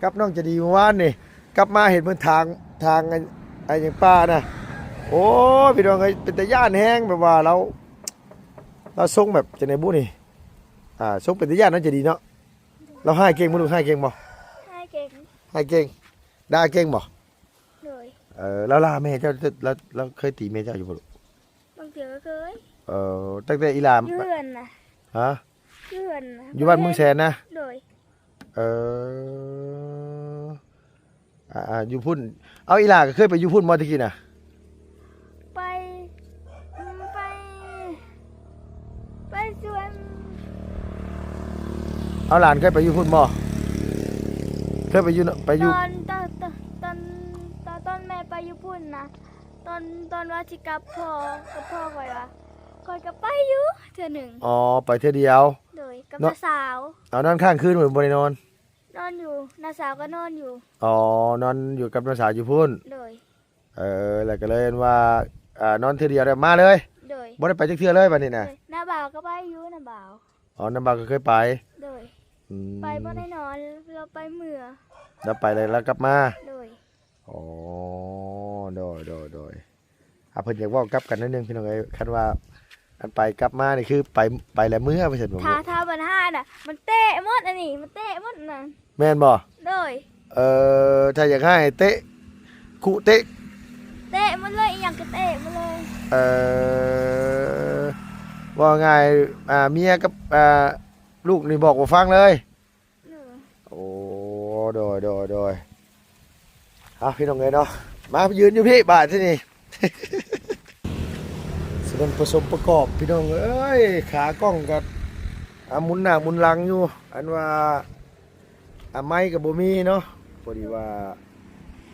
ກັບນ້ອງໃຈດີມື້ວານນີ້ ກັບມາເຫັນເພິ່ນຖາງ ຖາງ ອັນ ອັນຫຍັງປ່ານະ. ໂອ້ຍ ພີ່ນ້ອງເອີຍ ເປັນຕາຢ້ານແຮງ. ແບບວ່າລາວ ລາວຊົງແບບຈັ່ງໃດບຸນີ້ ອ່າ ຊົງເປັນຕາຢ້ານເນາະ ໃຈດີເນາະ. ລາວຮ້າຍເກັ່ງບໍ່ລູກ? ຮ້າຍເກັ່ງບໍ່? ຮ້າຍເກັ່ງ. ຮ້າຍເກັ່ງ. ດ່າເກັ່ງບໍ່? ໂດຍ. ເອີ ລາວລາແມ່ເຈົ້າ ລາວ ລາວເຄີຍຕີແມ່ເຈົ້າຢູ່ບໍ່ລູກ? ບາງເທື່ອກໍເຄີຍ. ເອີ ຕັ້ງແຕ່ອີ່ຫຼ້າ ຢູ່ເຮືອນນະ. ຮະ? ຢູ່ເຮືອນນະ ຢູ່ບ້ານເມືອງແສນນະ? ໂດຍ. ເອີ ອ່າໆ ຢູ່ພຸ້ນ. ເອົາ ອີ່ຫຼ້າກໍເຄີຍໄປຢູ່ພຸ້ນບໍ່ແຕ່ກີ້ນະ? ໄປ ໄປ ໄປສວນ. ເອົາ ຫຼານເຄີຍໄປຢູ່ພຸ້ນບໍ່? ເຄີຍໄປຢູ່ ໄປຢູ່ ຕອນ ຕອນ ຕອນ ຕອນ ຕອນແມ່ໄປຢູ່ພຸ້ນນະ ຕອນ ຕອນວ່າຊິກັບພໍ່ ກັບພໍ່ຂ້ອຍວ່າ ຂ້ອຍກໍໄປຢູ່ເທື່ອໜຶ່ງ. ອໍ ໄປເທື່ອດຽວ. ໂດຍ. ກັບນ້າສາວ. ເອົາ ນອນຄ້າງຄືນບໍ່ໄດ້ນອນ? ນອນຢູ່ ນ້າສາວກໍນອນຢູ່. ອໍ ນອນຢູ່ກັບນ້າສາວຢູ່ພຸ້ນ. ໂດຍ. ເອີ ແລ້ວກໍເລີຍອັນວ່າ ອ່າ ນອນເທື່ອດຽວແລ້ວມາເລີຍ. ໂດຍ. ບໍ່ໄດ້ໄປຈັກເທື່ອເລີຍບັດນີ້ນະ. ໂດຍ. ນ້າບ່າວກໍໄປຢູ່ ນ້າບ່າວ. ອໍ ນ້າບ່າວກໍເຄີຍໄປ. ໂດຍ. ອືມ ໄປບໍ່ໄດ້ນອນ ລາວໄປເມືອ ລາວໄປແລ້ວລາວກັບມາ. ໂດຍ. ອໍ ໂດຍ ໂດຍ ໂດຍ. ອ່າ ເພິ່ນຢາກເວົ້າກັບກັນໜ້ອຍໜຶ່ງພີ່ນ້ອງເອີຍ. ຄັນວ່າອັນໄປກັບມານີ້ຄືໄປ ໄປແລ້ວເມືອວ່າຊັ້ນບໍ່? ຖ້າ ຖ້າບັນຫານະ ມັນເຕະໝົດ ອັນນີ້ມັນເຕະໝົດນະ. ແມ່ນບໍ່? ໂດຍ. ເອີ ຖ້າຢາກຮ້າຍເຕະ ຄຸເຕະ ເຕະໝົດເລີຍ ອີ່ຫຍັງກໍເຕະໝົດເລີຍ. ເອີ ເວົ້າງ່າຍ ອ່າ ເມຍກັບ ອ່າ ລູກນີ້ບອກບໍ່ຟັງເລີຍ. ໂອ້ ໂດຍ ໂດຍ ໂດຍ. ອ່ະ ພີ່ນ້ອງເອີຍເນາະ ມາຢືນຢູ່ພີ້ບາດທີນີ້. ສະເປັນປະສົມປະກອບພີ່ນ້ອງເອີຍ ຂາກ້ອງກໍ ອ່າ ໝູນໜ້າໝູນຫຼັງຢູ່ ອັນວ່າ ອ່າ ໄມກໍບໍ່ມີເນາະ ພໍດີວ່າ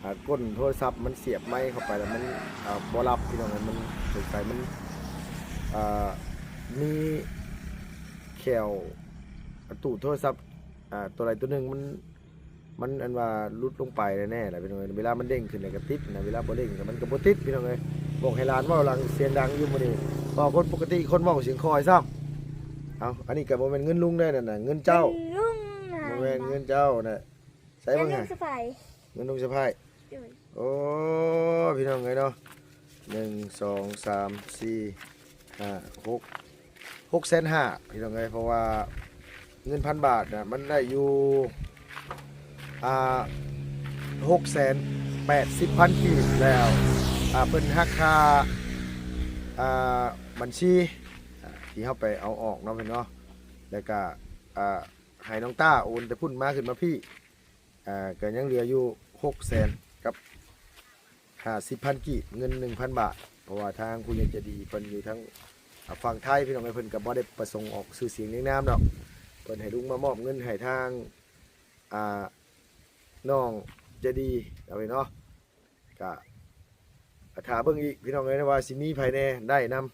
ອ່າ ກົ້ນໂທລະສັບມັນສຽບໄມເຂົ້າໄປແລ້ວມັນ ອ່າ ບໍ່ຮັບພີ່ນ້ອງເອີຍ ມັນສົງໄສມັນ ອ່າ ມີແຂ້ວ ອ່າ ຕູ້ໂທລະສັບ ອ່າ ຕົວໃດຕົວໜຶ່ງມັນ ມັນອັນວ່າຫຼຸດລົງໄປແນ່ໆແຫຼະພີ່ນ້ອງເອີຍ. ເວລາມັນເດ້ງຂຶ້ນແລ້ວກໍຕິດນະ ເວລາບໍ່ເດ້ງກໍມັນກໍບໍ່ຕິດພີ່ນ້ອງເອີຍ. ບອກໃຫ້ຫຼານເວົ້າຫຼັງສຽງດັງຢູ່ມື້ນີ້ ເພາະຄົນປົກກະຕິຄົນເວົ້າສຽງຄ່ອຍຊ້ຳ. ເອົ້າ ອັນນີ້ກໍບໍ່ແມ່ນເງິນລຸງເດ້ນັ້ນນະ ເງິນເຈົ້າ. ເງິນລຸງນະ ບໍ່ແມ່ນເງິນເຈົ້ານະ. ໃສ່ເບິ່ງຫາ ເງິນລຸງສະພາຍ ເງິນລຸງສະພາຍ. ໂອ້ ພີ່ນ້ອງເອີຍເນາະ ໜຶ່ງ ສອງ ສາມ ສີ່ ຫ້າ ຫົກ ຫົກແສນຫ້າ ພີ່ນ້ອງເອີຍ. ເພາະວ່າເງິນພັນບາດນະ ມັນໄດ້ຢູ່ ອ່າ ຫົກແສນແປດສິບພັນກີບແລ້ວ. ອ່າ ເພິ່ນຫັກຄ່າ ອ່າ ບັນຊີ ອ່າ ທີ່ເຮົາໄປເອົາອອກເນາະ ເພິ່ນເນາະ ແລ້ວກະ ອ່າ ໃຫ້ນ້ອງຕ້າໂອນແຕ່ພຸ້ນມາ ຂຶ້ນມາພີ້ ອ່າ ກໍຍັງເຫຼືອຢູ່ຫົກແສນກັບຫ້າສິບພັນກີບ ເງິນໜຶ່ງພັນບາດ. ເພາະວ່າທາງຜູ້ໃຫຍ່ໃຈດີເພິ່ນຢູ່ທາງ ອ່າ ຝັ່ງໄທ ພີ່ນ້ອງເອີຍ ເພິ່ນກໍບໍ່ໄດ້ປະສົງອອກຊື່ສຽງລຽງນາມດອກ ເພິ່ນໃຫ້ລຸງມາມອບເງິນໃຫ້ທາງ ອ່າ ນ້ອງໃຈດີເອົາໄວ້ເນາະ. ກະ ກະຖ້າເບິ່ງອີກພີ່ນ້ອງເອີຍ ວ່າຊິມີໃຜແດ່ໄດ້ນຳ.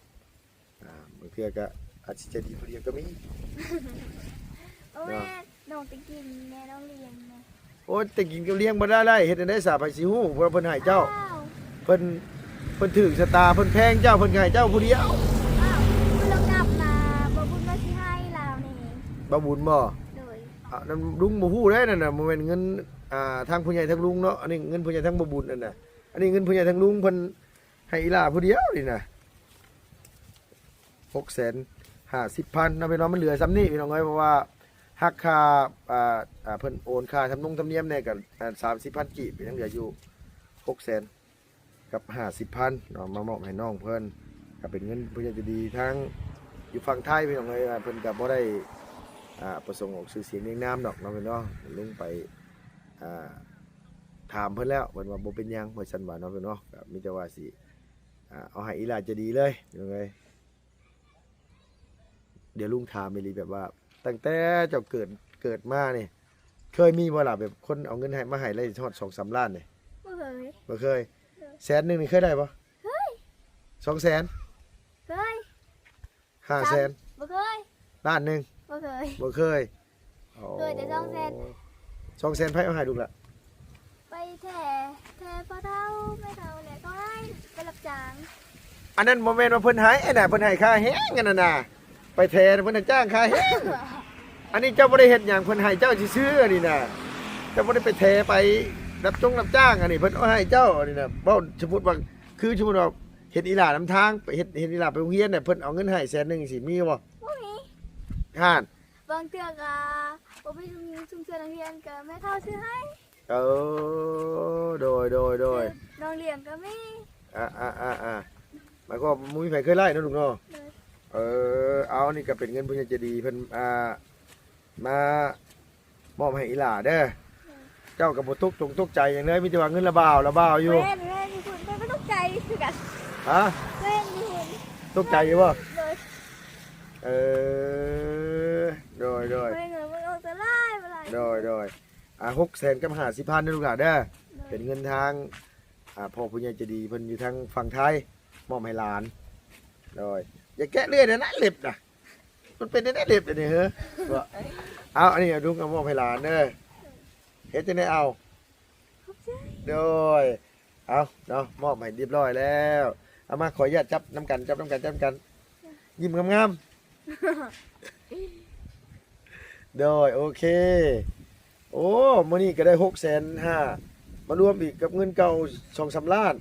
ອ່າ ບາງເທື່ອກະອາດຊິໃຈດີຜູ້ດຽວກໍມີ. ໂອ້ຍ ເນາະ ນ້ອງໄປກິນແດ່ ນ້ອງລ້ຽງແດ່. ໂອ້ຍ ແຕ່ກິນກັບລ້ຽງບໍ່ໄດ້ ເຮັດແນວໃດສາ ໃຜຊິຮູ້ ເພາະເພິ່ນໃຫ້ເຈົ້າ. ອ້າວ ເພິ່ນ ເພິ່ນຖືກຊະຕາ ເພິ່ນແພງເຈົ້າ ເພິ່ນກໍໃຫ້ເຈົ້າຜູ້ດຽວ. ອ້າວ ເພິ່ນລະກັບນະ ບໍ່ບຸນວ່າຊິໃຫ້ລາວນີ້. ບໍ່ບຸນບໍ່? ໂດຍ. ອ່າ ນັ້ນລຸງບໍ່ຮູ້ເດ້ນັ້ນນະ ບໍ່ແມ່ນເງິນ ອ່າ ທາງຜູ້ໃຫຍ່ທາງລຸງເນາະ ອັນນີ້ເງິນຜູ້ໃຫຍ່ທາງບໍ່ບຸນນັ້ນນະ. ອັນນີ້ເງິນຜູ້ໃຫຍ່ທາງລຸງເພິ່ນໃຫ້ອີ່ຫຼ້າຜູ້ດຽວນີ້ນະ ຫົກແສນຫ້າສິບພັນເນາະ ພີ່ນ້ອງ. ມັນເຫຼືອສ່ຳນີ້ພີ່ນ້ອງເອີຍ ເພາະວ່າຫັກຄ່າ ອ່າ ອ່າ ເພິ່ນໂອນຄ່າທຳນົງທຳນຽມແດ່ກໍ ອ່າ ສາມສິບພັນກີບ ຍັງເຫຼືອຢູ່ຫົກແສນກັບຫ້າສິບພັນເນາະ ມາມອບໃຫ້ນ້ອງເພິ່ນ ກໍເປັນເງິນຜູ້ໃຫຍ່ໃຈດີທາງຢູ່ຝັ່ງໄທ ພີ່ນ້ອງເອີຍ. ເພິ່ນກໍບໍ່ໄດ້ ອ່າ ປະສົງອອກຊື່ສຽງລຽງນາມດອກເນາະ ພີ່ນ້ອງເນາະ. ລົງໄປ ອ່າ ຖາມເພິ່ນແລ້ວ ເພິ່ນວ່າບໍ່ເປັນຫຍັງ ວ່າຊັ້ນວ່າເນາະ ພີ່ນ້ອງເນາະ. ກໍມີແຕ່ວ່າຊິ ອ່າ ເອົາໃຫ້ອີ່ຫຼ້າໃຈດີເລີຍ ພີ່ນ້ອງເອີຍ. ດຽວລຸງຖາມອີ່ຫຼີ ແບບວ່າຕັ້ງແຕ່ເຈົ້າເກີດ ເກີດມານີ້ ເຄີຍມີບໍ່ລະ ແບບຄົນເອົາເງິນໃຫ້ ມາໃຫ້ແລ້ວຮອດສອງສາມລ້ານນີ້? ບໍ່ເຄີຍ. ບໍ່ເຄີຍ. ໂດຍ. ແສນໜຶ່ງນີ້ເຄີຍໄດ້ບໍ່? ເຄີຍ. ສອງແສນ? ເຄີຍ. ຫ້າແສນ? ບໍ່ເຄີຍ. ລ້ານໜຶ່ງ? ບໍ່ເຄີຍ. ບໍ່ເຄີຍ. ໂອ້ ເຄີຍແຕ່ສອງແສນ. ສອງແສນໃຜເອົາໃຫ້ລູກລະ? ໄປແທ້ ແທ້ພໍ່ເຖົ້າແມ່ເຖົ້າແຫຼະ ເຂົາໃຫ້ໄປຮັບຈ້າງ. ອັນນັ້ນບໍ່ແມ່ນວ່າເພິ່ນໃຫ້ນະ ເພິ່ນໃຫ້ຄ່າແຮງອັນນັ້ນນະ ໄປແທ້ນະ ເພິ່ນຈ້າງຄ່າແຮງ. ອັນນີ້ເຈົ້າບໍ່ໄດ້ເຮັດຫຍັງ ເພິ່ນໃຫ້ເຈົ້າຊື່ໆ ອັນນີ້ນະ ເຈົ້າບໍ່ໄດ້ໄປແທ້ໄປຮັບຈົງຮັບຈ້າງ ອັນນີ້ເພິ່ນເອົາໃຫ້ເຈົ້າ ອັນນີ້ນະ. ເວົ້າສົມມຸດວ່າ ຄືສົມມຸດວ່າເຫັນອີຫຼ້ານຳທາງ ໄປເຮັດ ເຫັນອີຫຼ້າໄປໂຮງຮຽນນະ ເພິ່ນເອົາເງິນໃຫ້ແສນໜຶ່ງຈັ່ງຊີ້ ມີບໍ່? ບໍ່ມີ. ຫັ້ນ ບາງເທື່ອກໍບໍ່ມີຊຸມເຊີນນັກຮຽນ ກໍແມ່ເຖົ້າຊື້ໃຫ້. ເອີ ໂດຍ ໂດຍ ໂດຍ. ນ້ອງລ້ຽງກໍມີ. ອ່າ ອ່າ ອ່າ ອ່າ ໝາຍຄວາມວ່າບໍ່ມີໃຜເຄີຍໄລ່ເນາະລູກເນາະ. ໂດຍ. ເອີ ເອົາ ນີ້ກໍເປັນເງິນຜູ້ໃຫຍ່ໃຈດີເພິ່ນ ອ່າ ມາມອບໃຫ້ອີຫຼ້າເດີ. ໂດຍ. ເຈົ້າກໍບໍ່ຕົກຈົງຕົກໃຈຫຍັງເລີຍ ມີແຕ່ວ່າເງິນລະບ່າວ ລະບ່າວຢູ່. ແມ່ນ ແມ່ນຢູ່ພຸ້ນ ແມ່ນບໍ່ຕົກໃຈຄືກັນ. ຮະ? ແມ່ນຢູ່ພຸ້ນ. ຕົກໃຈຢູ່ບໍ່? ໂດຍ. ເອີ ໂດຍ ໂດຍ. ແມ່ນເງິນມັນອອກແຕ່ຫຼາຍ ຫຼາຍ. ໂດຍ ໂດຍ. ອ່າ ຫົກແສນກັບຫ້າສິບພັນເດີລູກຫຼານເດີ. ໂດຍ. ເປັນເງິນທາງ ອ່າ ພໍ່ຜູ້ໃຫຍ່ໃຈດີເພິ່ນຢູ່ທາງຝັ່ງໄທ ມອບໃຫ້ຫຼານ. ໂດຍ. ຢ່າແກະເລື້ອຍນະ ເລັບນະ ມັນເປັນແນວໃດເລັບອັນນີ້ເຮີ? ເອົາ ອັນນີ້ລຸງເອົາມອບໃຫ້ຫຼານເດີ. ເຮັດຈັ່ງໃດເອົາ? ຂອບໃຈ. ໂດຍ. ເອົາເນາະ ມອບໃຫ້ຮຽບຮ້ອຍແລ້ວ. ເອົາມາ ຂໍອະນຸຍາດຈັບນຳກັນ ຈັບນຳກັນ ຈັບນຳກັນ. ຍິ້ມງາມໆ. ໂດຍ ໂອເຄ. ໂອ້ ມື້ນີ້ກໍໄດ້ຫົກແສນຫ້າ ມາລວມອີກກັບເງິນເກົ່າສອງສາມລ້ານ.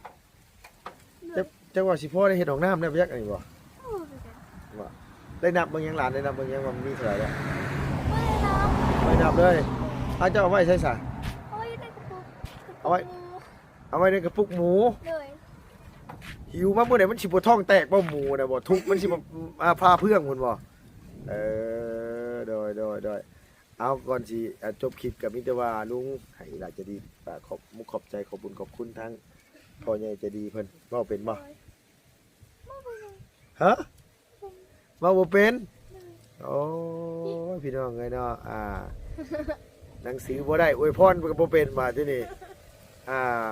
ໂດຍ. ຈັກ ຈັກວ່າຊິພໍໄດ້ເຮັດຫ້ອງນ້ຳໄດ້ບໍ່ຈັກ ອັນນີ້ບໍ່? ໂອ້ ຄືກັນ. ວ່າ ໄດ້ນັບເບິ່ງຍັງຫຼານ ໄດ້ນັບເບິ່ງຍັງວ່າມັນມີເທົ່າໃດແລ້ວ? ບໍ່ໄດ້ນັບ ບໍ່ໄດ້ນັບເລີຍ. ເອົາ ເຈົ້າເອົາໄວ້ໃສຊະ? ເອົາໄວ້ໃນກະປຸກ ເອົາໄວ້ ກະປຸກໝູ. ເອົາໄວ້ໃນກະປຸກໝູ. ໂດຍ. ຫິວມາມື້ໃດມັນຊິບໍ່ທ້ອງແຕກບໍ່ ໝູນະ ບໍ່ທຸກ ມັນຊິບໍ່ ອ່າ ຜ່າເຟືອງພຸ້ນບໍ່? ເອີ ໂດຍ ໂດຍ ໂດຍ. ເອົາ ກ່ອນຊິ ອ່າ ຈົບຄລິບກໍມີແຕ່ວ່າລຸງໃຫ້ຫຼານໃຈດີ ຝາກຂອບມຸກຂອບໃຈ ຂອບບຸນຂອບຄຸນທາງພໍ່ໃຫຍ່ໃຈດີເພິ່ນ. ເວົ້າເປັນບໍ່? ໂດຍ. ຮະ? ເວົ້າບໍ່ເປັນ. ໂອ້ຍ ພີ່ນ້ອງເອີຍເນາະ ອ່າ ໜັງສືບໍ່ໄດ້ ອວຍພອນກໍບໍ່ເປັນ ບາດທີນີ້ ອ່າ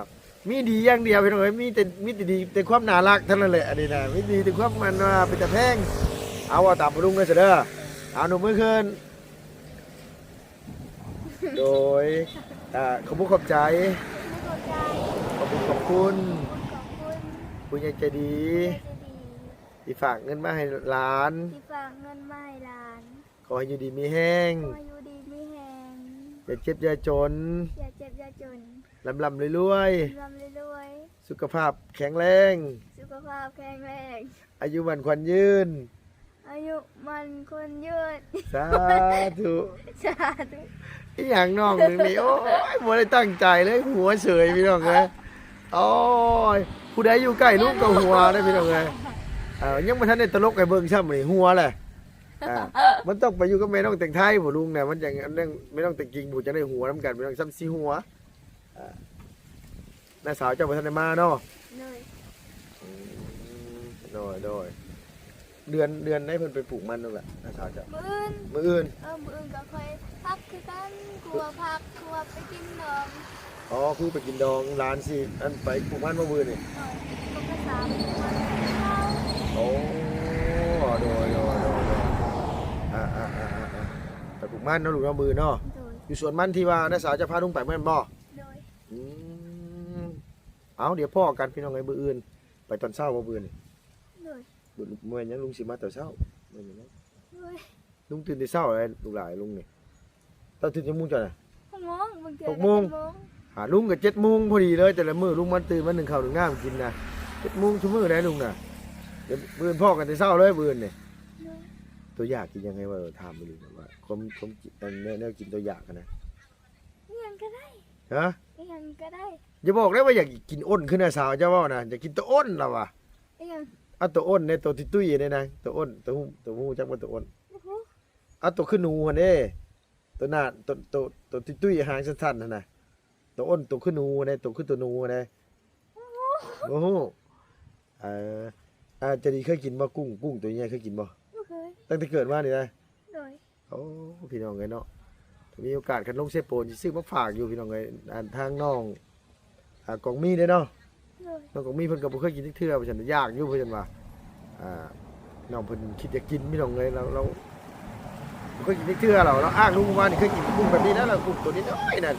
ມີດີຢ່າງດຽວ ພີ່ນ້ອງເອີຍ ມີແຕ່ ມີແຕ່ດີ ແຕ່ຄວາມໜ້າຮັກເທົ່ານັ້ນແຫຼະ ອັນນີ້ນະ ມີດີແຕ່ຄວາມ ອັນວ່າເປັນຕາແພງ. ເອົາ ເວົ້າຕາມພໍ່ລຸງເດີ ເດີ. ເອົາ ໜົມມືຂຶ້ນ. ໂດຍ ອ່າ ຂອບຄຸນຂອບໃຈ ຂອບໃຈ ຂອບຄຸນຂອບຄຸນ ຂອບຄຸນຂອບຄຸນ ຜູ້ໃຫຍ່ໃຈດີ ຜູ້ໃຫຍ່ໃຈດີ ທີ່ຝາກເງິນມາໃຫ້ຫຼານ ທີ່ຝາກເງິນມາໃຫ້ຫຼານ. ຂໍໃຫ້ຢູ່ດີມີແຮງ ຂໍໃຫ້ຢູ່ດີມີແຮງ ຢ່າເຈັບຢ່າຈົນ ຢ່າເຈັບຢ່າຈົນ ລ່ຳໆລວຍໆ ລ່ຳໆລວຍໆ ສຸຂະພາບແຂງແຮງ ສຸຂະພາບແຂງແຮງ ອາຍຸໝັ້ນຂວັນຍືນ ອາຍຸໝັ້ນຂວັນຍືນ. ສາທຸ ສາທຸ. ອີຫຍັງນ້ອງໜຶ່ງນີ້ ໂອ້ຍ ບໍ່ໄດ້ຕັ້ງໃຈເລີຍ ຫົວເສີຍ ພີ່ນ້ອງເອີຍ. ໂອ້ຍ ຜູ້ໃດຢູ່ໃກ້ລຸງກໍຫົວເດ້ ພີ່ນ້ອງເອີຍ. ເອີ ຍັງບໍ່ທັນໄດ້ຕະຫຼົກໃຫ້ເບິ່ງຊ້ຳນີ້ ຫົວແຫຼະ. ອ່າ ມັນຕ້ອງໄປຢູ່ກັບແມ່ນ້ອງແຕງໄທພຸ້ນ ລຸງນະ ມັນຈັ່ງ ອັນນັ້ນ ແມ່ນ້ອງແຕງກິງພຸ້ນ ຈັ່ງໄດ້ຫົວນຳກັນ ພີ່ນ້ອງ ຊ່ຳຊິຫົວ. ອ່າ ນ້າສາວເຈົ້າບໍ່ທັນໄດ້ມາເນາະ? ໂດຍ. ອືມ ໂດຍ ໂດຍ. ເດືອນ ເດືອນໃດເພິ່ນໄປປູກມັນນັ້ນແຫຼະ ນ້າສາວເຈົ້າ? ມື້ອື່ນ ມື້ອື່ນ. ເອີ ມື້ອື່ນກໍຄ່ອຍພັກຄືກັນ ຄືວ່າພັກ ຄືວ່າໄປກິນດອງ. ອໍ ຄືໄປກິນດອງ ຫຼານຊິ ອັນ ໄປປູກມັນບໍ່ມື້ນີ້? ເອີ ໄປກິນດອງກັບສາມ ໂອ້ ໂດຍ ໂດຍ ໂດຍ ໂດຍ. ອ່າ ອ່າ ອ່າ ອ່າ ອ່າ ໄປປູກມັນເນາະ ລູກເນາະ ມື້ອື່ນເນາະ? ໂດຍ. ຢູ່ສວນມັນທີ່ວ່ານ້າສາວເຈົ້າພາລຸງໄປແມ່ນບໍ່? ໂດຍ. ອືມ ເອົາ ດຽວພໍ້ກັນພີ່ນ້ອງເອີຍ ມື້ອື່ນ. ໄປຕອນເຊົ້າບໍ່ມື້ອື່ນນີ້? ໂດຍ. ບໍ່ແມ່ນຫຍັງ ລຸງຊິມາແຕ່ເຊົ້າ ແມ່ນຫຍັງ? ໂດຍ. ລຸງຕື່ນແຕ່ເຊົ້າເລີຍ ລູກຫຼານລຸງນີ້. ເຈົ້າຕື່ນຈັກໂມງເຈົ້ານະ? ຫົກໂມງ ບາງເທື່ອ ຫົກໂມງ ກໍເຈັດໂມງ. ຫາ ລຸງກໍເຈັດໂມງພໍດີເລີຍ ແຕ່ລະມື້ລຸງມາຕື່ນມາໜຶ້ງເຂົ້າໜຶ້ງນ້ຳກິນນະ ເຈັດໂມງ ຊຸມື້ໃດລຸງນະ. ມື້ອື່ນພໍ້ກັນແຕ່ເຊົ້າເລີຍມື້ອື່ນນີ້. ໂດຍ. ໂຕຢາກກິນຫຍັງ ໃຫ້ວ່າຖາມເບິ່ງດູວ່າ ຄວາມ ຄວາມ ອັນ ແນວ ແນວກິນໂຕຢາກຫັ້ນນະ? ອີຫຍັງກໍໄດ້. ຮະ? ອີຫຍັງກໍໄດ້. ຢ່າບອກເດີວ່າຢາກກິນອ້ນຄືນ້າສາວເຈົ້າເວົ້ານະ ຢາກກິນໂຕອ້ນລະວ່າ. ອີຫຍັງ? ເອົາໂຕອ້ນເດ້ ໂຕຕຸ້ຍໆເດ້ນາງ ໂຕອ້ນ ໂຕຮູ້ ໂຕຮູ້ຈັກບໍ່ໂຕອ້ນ? ບໍ່ຮູ້. ເອົາໂຕຄືໜູຫັ້ນເດ້ ໂຕໜ້າ ໂຕ ໂຕ ໂຕຕຸ້ຍໆ ຫາງສັ້ນໆຫັ້ນນະ ໂຕອ້ນ ໂຕຄືໜູຫັ້ນເດ້ ໂຕຄືໂຕໜູຫັ້ນເດ້. ບໍ່ຮູ້. ບໍ່ຮູ້. ເອີ ອາ ຈະດີເຄີຍກິນບໍ່ ກຸ້ງ ກຸ້ງໂຕໃຫຍ່ເຄີຍກິນບໍ່? ບໍ່ເຄີຍ. ຕັ້ງແຕ່ເກີດມານີ້ນະ? ໂດຍ. ໂອ້ ພີ່ນ້ອງເອີຍເນາະ ມີໂອກາດຄັນລົງເຊໂປນຊິຊື້ມາຝາກຢູ່ ພີ່ນ້ອງເອີຍ. ອັນ ທາງນ້ອງ ອ່າ ກອງໝີ່ເດ້ເນາະ. ໂດຍ ນ້ອງກອງໝີ່ເພິ່ນກໍບໍ່ເຄີຍກິນຈັກເທື່ອ ວ່າຊັ້ນ ຢາກຢູ່ ເພິ່ນວ່າ ອ່າ ນ້ອງເພິ່ນຄິດຢາກກິນ ພີ່ນ້ອງເອີຍ ລາວ ລາວບໍ່ເຄີຍກິນຈັກເທື່ອ ລາວ ລາວອ້າງລຸງວ່ານີ້ເຄີຍກິນກຸ້ງແບບນີ້ແລ້ວ ລາວກຸ້ງໂຕນ້ອຍໆນັ້ນ.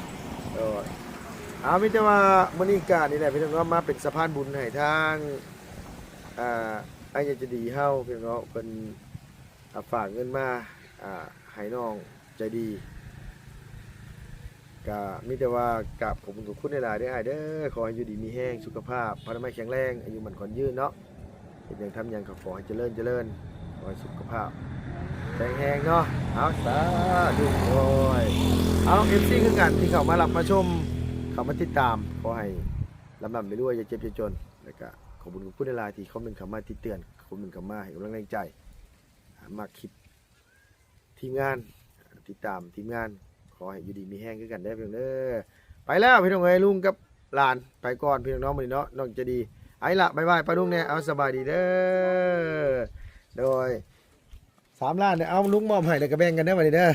ເອີ ເອົາ ມີແຕ່ວ່າມື້ນີ້ກະນີ້ແຫຼະ ພີ່ນ້ອງເນາະ ມາເປັນສະພານບຸນໃຫ້ທາງ ອ່າ ອ້າຍໃຫຍ່ໃຈດີເຮົາ ພີ່ນ້ອງເນາະ ເພິ່ນ ອ່າ ຝາກເງິນມາ ອ່າ ໃຫ້ນ້ອງໃຈດີ ກະມີແຕ່ວ່າກາບຂອບຄຸນຂອບຄຸນຫຼາຍໆເດີອ້າຍເດີ. ຂໍໃຫ້ຢູ່ດີມີແຮງ ສຸຂະພາບພະນາໄມແຂງແຮງ ອາຍຸໝັ້ນຂວັນຍືນເນາະ. ເຮັດຫຍັງທຳຫຍັງກໍຂໍໃຫ້ຈະເລີນຈະເລີນ ຂໍໃຫ້ສຸຂະພາບແຂງແຮງເນາະ. ເອົາ ສາທຸ. ໂອ້ຍ ເອົາ ເອັຟຊີ ຄືກັນທີ່ເຂົ້າມາຮັບມາຊົມ ເຂົ້າມາຕິດຕາມ ຂໍໃຫ້ລ່ຳໆລວຍໆ ຢ່າເຈັບຢ່າຈົນ. ແລ້ວກະຂອບຄຸນຂອບຄຸນຫຼາຍໆທີ່ຄອມເມັນເຂົ້າມາຕິເຕືອນ ຄອມເມັນເຂົ້າມາໃຫ້ກຳລັງແຮງໃຈ. ມັກຄລິບທີມງານ ຕິດຕາມທີມງານ ຂໍໃຫ້ຢູ່ດີມີແຮງຄືກັນເດີພີ່ນ້ອງເດີ. ໄປແລ້ວພີ່ນ້ອງເອີຍ ລຸງກັບຫຼານ ໄປກ່ອນພີ່ນ້ອງເນາະ ມື້ນີ້ເນາະ ນ້ອງໃຈດີ. ໄອ້ລະ ບາຍບາຍປ້າລຸງແດ່ ເອົາ ສະບາຍດີເດີ. ໂດຍ ສາມລ້ານເດີ ເອົາ ລຸງມອບໃຫ້ ແລ້ວກໍແບ່ງກັນເດີ ບັດນີ້ເດີ.